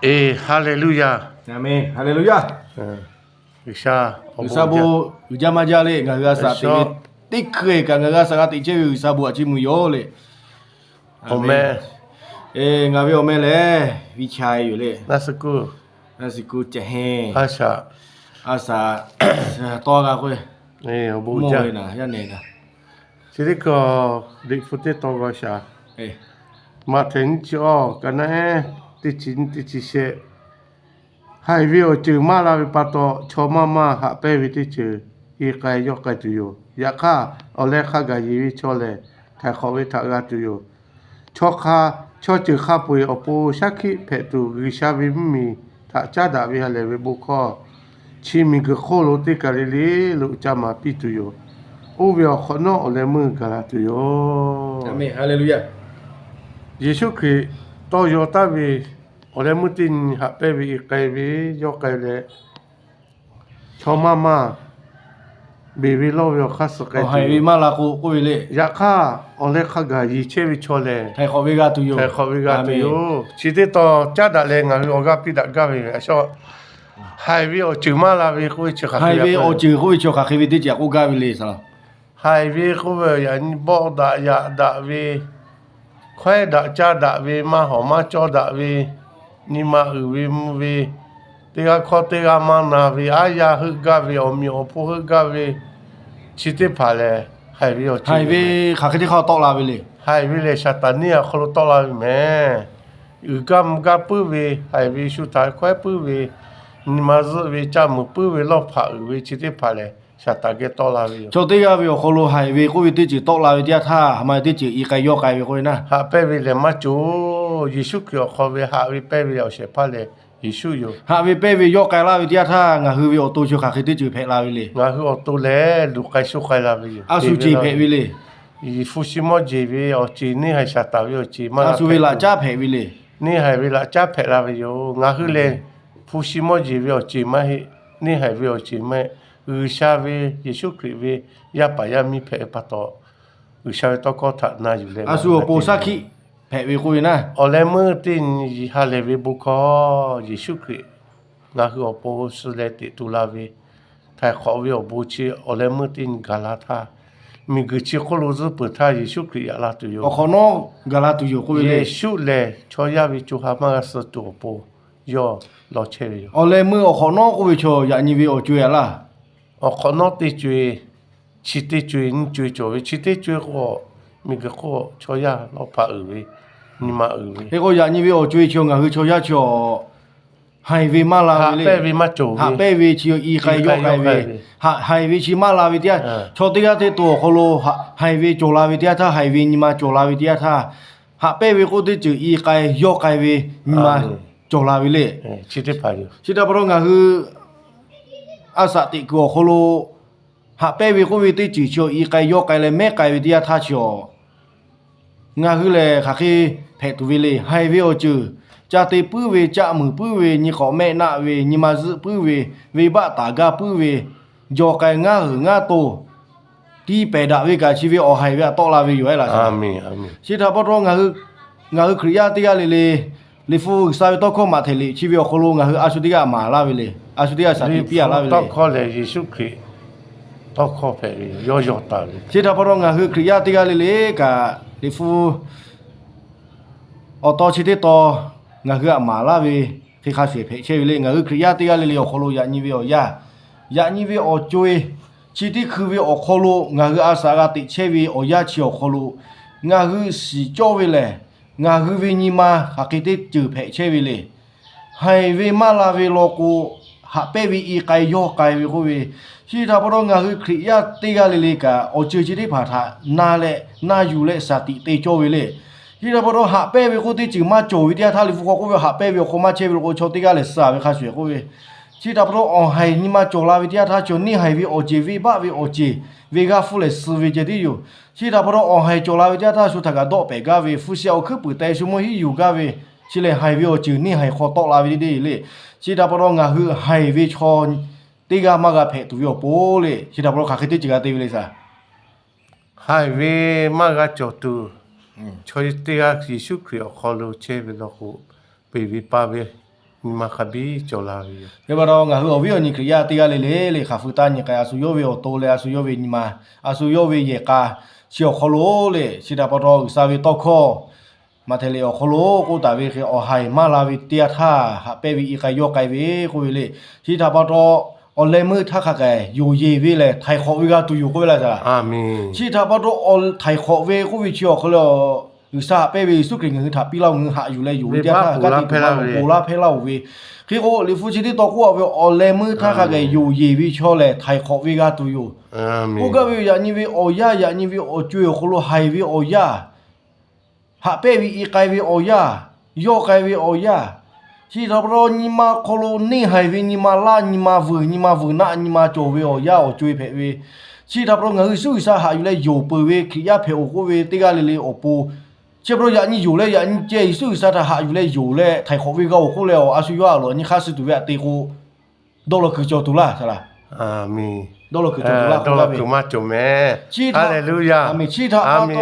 Eˬ, Haˍleˍluˇyaˇ. Aˍmenˍ. Haˍleˍluˇyaˇ. G'uiˬsha bon uiˍ jaˇ maˇ jaˇ le. Ngaˬ hui a shaꞈ teꞈ ve teˇ hkui kaꞈ ngaˬ hui a shaꞈ g'a teꞈ chehˇ ve G'uiˬsha bon a chi mvuh yoˬ le. Awˬ meh. Ngaˬ ve awˬ meh lehˬ, Viˇ Cha yoˬ le. Naˆ suh kuˇ, a shaꞈ, a shaꞈ tawˇ g'a k'oˆ ve, awˬ bon uiˍ jaˇ. Chi teˇ hkui Liꞈ hpu teˇ tawn g'aw shaˍ. Maꞈhtehˍ nyiˇ chi awˬ, ka naˉ ehˉ teˇ chi nyiˇ teˇ chi shehˆ. Haiˬ ve awˬ ceuˬ maˇ la ve pa taw, chaw maˇ maˇ haꞈ pehnˇ ve teˇ ceuˬ i k'ai yawˇ k'ai tuˬ yoˬ. Yaꞈ hk'aˇ, awˬ leh hk'a gaˬ yeˬ ve chaw lehˬ, htaiˍ hk'awꞈ ve htaꞈ g'a tuˬ yoˬ. Chaw hk'a, chaw ceuˬ hk'a peu-eˬ awˬ pon shaˉ hkiˆ hpehꞈ tuˬ, G'uiˬsha ve mvuhˇmiˬ htaꞈ caˉ daꞈ ve ha lehˬ ve bon hkawˇ, chi miˬguiˬ hk'oˆ lo teˇ kaˬ le le lo ca maˍ piˇ tuˬ yoˬ. Oˇ ve awˬ hk'awꞈ nawˉ awˬ leh meuˇ gaˬ la tuˬ yoˬ. Yeˍsuˆ Hkriꞈ tawˇ yaw taˍ ve awˬ leh meuˇ teˇ nyi haꞈ pehnˇ ve i k'ai ve yawˇ k'ai leh, chaw maˇ maˇ beˬ ve lawˇ ve awˬ hk'aˇ suh k'ai ve maˇ la k'o k'oˆ ve le. Yaꞈ hk'aˇ, awˬ leh hk'a gaˬ yeˬ chehˇ ve chaw lehˬ, htaiˍ hk'awꞈ ve g'a tuˬ yoˬ. Chi teˇ tawn caˉ daꞈ leh ngaˬ hui awˬ g'aˇ piˇ daꞈ gaˇ ve a shaꞈ, haiˬ ve awˬ ceuˬ maˇ la ve k'oˆ ve chi hk'aˬ hk'e ve awˬ ceuˬ k'oˆ ve chi hk'aˬ hk'e ve teˇ ceuˬ k'oˆ gaˇ ve le saˍ laꞈ. Haiˬ ve k'oˆ ve yaꞈ nyi bawˆ daꞈ yaꞈ daꞈ ve, hkawehˉ daꞈ caˇ daꞈ ve, maˇ hawˍ maˇ cawˇ daꞈ ve, nyi ma uiˍ ve mvuh ve, teˇ g'aˇ hkawˇ teˇ g'aˇ maˇ na ve, aˉ yaˇ heuˆ gaˇ ve, awˬ meꞈ awˬ hponˇ heuˆ gaˇ ve, chi teˇ hpaˍ lehˬ, haiˬ ve awˬ ceuˬ ve hk'aˬ hk'e teˇ hk'aˇ tawˆ la ve le. Haiˬ ve lehˬ, Saˍtanˍ neˇ awˬ hk'aw lo tawˆ la ve mehˍ. Uiˍ gaˇ mvuh gaˇ puiˉ ve, haiˬ ve shu htaꞈ hkawehˉ puiˉ ve, nyi ma zuhˆ ve, caˇ muiˬ puiˉ ve, lawˇ hpaꞈ uiˍ ve, chi teˇ hpaˍ lehˬ, Saˍtanˍ geh tawˆ la ve yoˬ. Chaw teˇ g'aˇ ve awˬ hk'aw lo haiˬ ve k'oˆ ve teˇ ceuˬ tawˆ la ve teˇ yanˇ htaˇ, ha ma teˇ ceuˬ i k'ai yawˇ k'ai ve k'oˆ ve naˉ, haꞈ pehnˇ ve lehˬ maˇ cawˬ. Yeˍsuˆ Hkriꞈ awˬ hk'aw ve haꞈ ve pehnˇ ve awˬ shehˍ hpaˇ lehˬ, Yeˍsuˆ yoˬ. Haꞈ ve pehnˇ ve yawˇ k'ai laˇ ve teˇ yanˇ htaˇ, ngaˬ hui ve awˬ to chi hk'aˬ hk'e teˇ ceuˬ hpehꞈ la ve le. Ngaˬ hui awˬ to lehˬ, luˬ k'ai sho k'ai la ve yoˬ. A shu ceˬ hpehꞈ ve le. Hpu shi mawˇ jeˬ ve awˬ ceˬ, neˇ haiˬ Saˍtanˍ ve awˬ ceˬ maˇ, a shu ve laꞈ caˉ hpehꞈ ve le. Neˇ haiˬ ve laꞈ caˉ hpehꞈ la ve yoˬ. Ngaˬ hui lehˬ, hpu shi mawˇ jeˬ ve awˬ ceˬ maˇ heˆ, neˇ haiˬ ve awˬ ceˬ maˇ heˆ. G'uiˬsha ve, Yeˍsuˆ Hkriꞈ ve yaˇ paˍ yaˇ miˇ hpehꞈ ve pa taw, G'uiˬsha ve tawˇ hkawˇ htaꞈ na yuˬ leh, a shu awˬ pon shaˉ hkiˆ hpehꞈ ve k'oˆ ve naˉ, awˬ leh meuˇ teˇ nyi ha lehˬ ve bon hkawˇ, Yeˍsuˆ Hkriꞈ ngaˬ hui awˬ pon suh leh teꞈ tu la ve, htaiˍ hk'awꞈ ve awˬ bon chi awˬ leh meuˇ teˇ nyi gaˬ la htaˇ, miˬguiˬ chi hk'oˆ lo zuhˆ peuˬ htaˇ Yeˍsuˆ Hkriꞈ yaꞈ la tuˬ yoˬ. Awˬ hk'awꞈ nawˉ gaˬ la tuˬ yoˬ k'oˆ ve le. Yeˍsuˆ lehˬ, chaw yaˇ ve co ha maˇ g'a suh tuˬ awˬ pon yawˇ law chehˇ ve yoˬ. Awˬ leh meuˇ awˬ hk'awꞈ nawˉ k'oˆ ve chaw yaꞈ nyi ve awˬ co-e a laˇ. Awˬ hk'awꞈ nawˉ teˇ co-e, chi teˇ co-e, nyiˇ co-e cawˬ ve, chi teˇ co-e k'o, miˬguiˬ hk'oˆ chaw yaˇ lawˇ hpaꞈ uiˍ ve, nyi ma uiˍ ve. Hk'e k'o, yaꞈ nyi ve awˬ co-e chi ngaˬ hui chaw yaˇ chi awˬ haiˬ ve maˇ la ve le. Haꞈ pehnˇ ve chi i k'ai yawˇ k'ai ve, haiˬ ve chi maˇ la ve teˇ yanˇ, chaw teˇ g'aˇ teˇ to awˬ hk'aw lo haiˬ ve cawˬ la ve teˇ yanˇ htaˇ, haiˬ ve nyi ma cawˬ la ve teˇ yanˇ htaˇ, haꞈ pehnˇ ve k'oˆ teˇ ceuˬ i k'ai yawˇ k'ai ve nyi ma cawˬ la ve le. Chi htaꞈ pa taw ngaˬ hui a shaꞈ teꞈ kuiˬ awˬ hk'aw lo haꞈ pehnˇ ve k'oˆ ve teˇ ceuˬ chi i k'ai yawˇ k'ai leh mehˉ k'ai ve teˇ yanˇ htaˇ chi awˬ, ngaˬ hui lehˬ hk'aˬ hk'e hpehꞈ tuˬ ve le. Haiˬ ve awˬ ceuˬ, ca te puiˉ ve, caˆ muiˬ puiˉ ve, nyi k'awꞈ mehˆ naˆ ve, nyi ma zuhˆ puiˉ ve, venˇbaˆ taˍ gaˇ puiˉ ve, jaw k'ai ngaˇ g'uiˬ ngaˇ to, tiˇ pehˍ daꞈ ve kaꞈ chi ve awˬ haiˬ ve htaꞈ tawˆ la ve yoˬ. Chi htaꞈ pa taw ngaˬ hui Hkriꞈ yaˇ teˇ g'aˇ le le, Liꞈ hpu G'uiˬsha ve tawˇ hkawˇ maꞈ htehˍ liꞈ chi ve awˬ hk'aw lo ngaˬ hui a shu teˇ g'aˇ maˍ laˇ ve le. A shu teˇ g'aˇ shaˍ tiꞈ piˇ a laˇ ve le. Tawˇ hkawˇ lehˬ, Yeˍsuˆ Hkriꞈ tawˇ hkawˇ hpehꞈ ve, yawˇ yaw taˍ ve. Chi htaꞈ pa taw ngaˬ hui Hkriꞈ yaˇ teˇ g'aˇ le le kaꞈ, Liꞈ hpu awˬ taw chi teˇ tawn ngaˬ hui htaꞈ maˍ laˇ ve hk'e hk'a shuˍ hpehꞈ chehˇ ve le. Ngaˬ hui Hkriꞈ yaˇ teˇ g'aˇ le le awˬ hk'aw lo yaꞈ nyi ve awˬ yanˇ, yaꞈ nyi ve awˬ co-e, chi teˇ hkui ve awˬ hk'aw lo ngaˬ hui a shaꞈ g'a teꞈ chehˇ ve awˬ yanˇ chi awˬ hk'aw lo, ngaˬ hui shiˍ cawˇ ve lehˬ, ngaˬ hui ve nyi ma hk'aˬ hk'e teˇ ceuˬ hpehꞈ chehˇ ve le. Haiˬ ve maˇ la ve law k'o, haꞈ pehnˇ ve i k'ai yawˇ k'ai ve k'oˆ ve, chi htaꞈ pa taw ngaˬ hui Hkriꞈ yaˇ teˇ g'aˇ le le kaꞈ awˬ ceuˬ chi teˇ hpaˍ htaꞈ na leh na yuˬ leh shaˍ tiꞈ te cawˇ ve le. Chi htaꞈ pa taw haꞈ pehnˇ ve k'oˆ teˇ ceuˬ maˇ cawˬ ve teˇ yanˇ htaˇ, Liꞈ hpu hk'aw k'oˆ ve haꞈ pehnˇ ve awˬ hk'aw maˇ chehˇ ve law k'o, chaw teˇ g'aˇ lehˬ suh ve hk'a shuˍ k'oˆ ve, chi htaꞈ pa taw awˬ haiˬ nyi ma cawˬ la ve teˇ yanˇ htaˇ, chaw neˇ haiˬ ve awˬ ceˬ, venˇbaˆ ve awˬ ceˬ, venˇ g'aˇ hpfuhˇ lehˬ suh ve ceh tiˉ yoˬ. Chi htaꞈ pa taw awˬ haiˬ cawˬ la ve teˇ yanˇ htaˇ, shu htaꞈ kaꞈ dawˆ pehˍ gaˇ ve, hpu shi awˬ hkuiˉ puiˍ teh shu mawˇ hiˉ yuˬ gaˇ ve, chi lehˬ haiˬ ve awˬ ceuˬ neˇ haiˬ hk'aw tawˆ la ve teˇ deˇ le. Chi htaꞈ pa taw ngaˬ hui haiˬ ve chaw teˇ g'aˇ maˇ g'a hpehꞈ tuˬ ve awˬ pon le. Chi htaꞈ pa taw hk'aˬ hk'e teˇ ceuˬ g'a te ve le saˍ. Haiˬ ve maˇ g'a cawˬ tuˬ, chaw teˇ g'aˇ Yeˍsuˆ Hkriꞈ awˬ hk'aw lo chehˇ ve law k'o, peˬ ve pa ve nyi ma hk'a biˇ cawˬ la ve yoˬ. Yaꞈ pa taw ngaˬ hui awˬ viˉ awˬ nyi Hkriꞈ yaˇ teˇ g'aˇ le le le hk'aˬ hpu taˇ nyi k'ai, a shu yawˇ ve awˬ to leh a shu yawˇ ve nyi ma, a shu yawˇ ve yehˬ k'a, chi awˬ hk'aw lo le chi htaꞈ pa taw G'uiˬsha ve tawˇ hkawˇ Maꞈhtehˍ liꞈ awˬ hk'aw lo k'oˆ taˍ ve hk'e, awˬ haiˬ maˇ la ve teˇ yanˇ htaˇ haꞈ pehnˇ ve i k'ai yawˇ k'ai ve k'oˆ ve le. Chi htaꞈ pa taw awˬ leh meuˇ htaˇ hk'a k'ai yonˍ yeˬ ve lehˬ htaiˍ hk'awꞈ ve g'a tuˬ yoˬ k'oˆ ve laˇ. Chi htaꞈ pa taw htaiˍ hk'awꞈ ve k'oˆ ve chi awˬ hk'aw lo G'uiˬsha haꞈ pehnˇ ve Yeˍsuˆ Hkriꞈ ngaˬ hui htaꞈ piˇ laˇ-oˬ, ngaˬ hui haꞈ yuˬ leh yonˍ ve teˇ yanˇ htaˇ g'aˇ hteꞈ tuˬ laˇ-oˬ, ponˬ laˇ hpehˇ laˇ-oˬ ve. Hk'e k'o Liꞈ hpu chi teˇ tawn k'oˆ a ve, awˬ leh meuˇ htaˇ hk'a k'ai yonˍ yeˬ ve chaw lehˬ htaiˍ hk'awꞈ ve g'a tuˬ yoˬ. K'oˆ gaˇ ve yoˬ, yaꞈ nyi ve awˬ yaˇ, yaꞈ nyi ve awˬ co-e awˬ hk'aw lo haiˬ ve awˬ yaˇ, haꞈ pehnˇ ve i k'ai ve awˬ yaˇ, yawˇ k'ai ve awˬ yaˇ, chi htaꞈ pa taw nyi ma hk'aw lo neˇ haiˬ ve nyi ma laˇ, nyi ma vuiˬ, nyi ma vuiˬ naˆ, nyi ma cawˬ ve awˬ yaˇ awˬ co-e hpehꞈ ve. Chi htaꞈ pa taw ngaˬ hui Yeˍsuˆ G'uiˬsha haꞈ yuˬ leh yonˍ peuˬ ve Hkriꞈ yaˇ hpehꞈ-oˬ k'oˆ ve teˇ g'aˇ le le awˬ pon, chi pa taw yaꞈ nyi yonˍ leh yaꞈ nyi ceh Yeˍsuˆ G'uiˬsha htaꞈ haꞈ yuˬ leh yonˍ leh htaiˍ hk'awꞈ ve g'a-oˬ k'oˆ leh, a shu yawˇ a loꞈ nyi hk'aˇ suh tuˬ ve aꞈ te k'o, dawˇ law kuiˬ cawˬ tuˬ laˇ. Dawˇ law kuiˬ cawˬ tuˬ laˇ, dawˇ law kuiˬ maˇ cawˬ mehˍ. Chi htaꞈ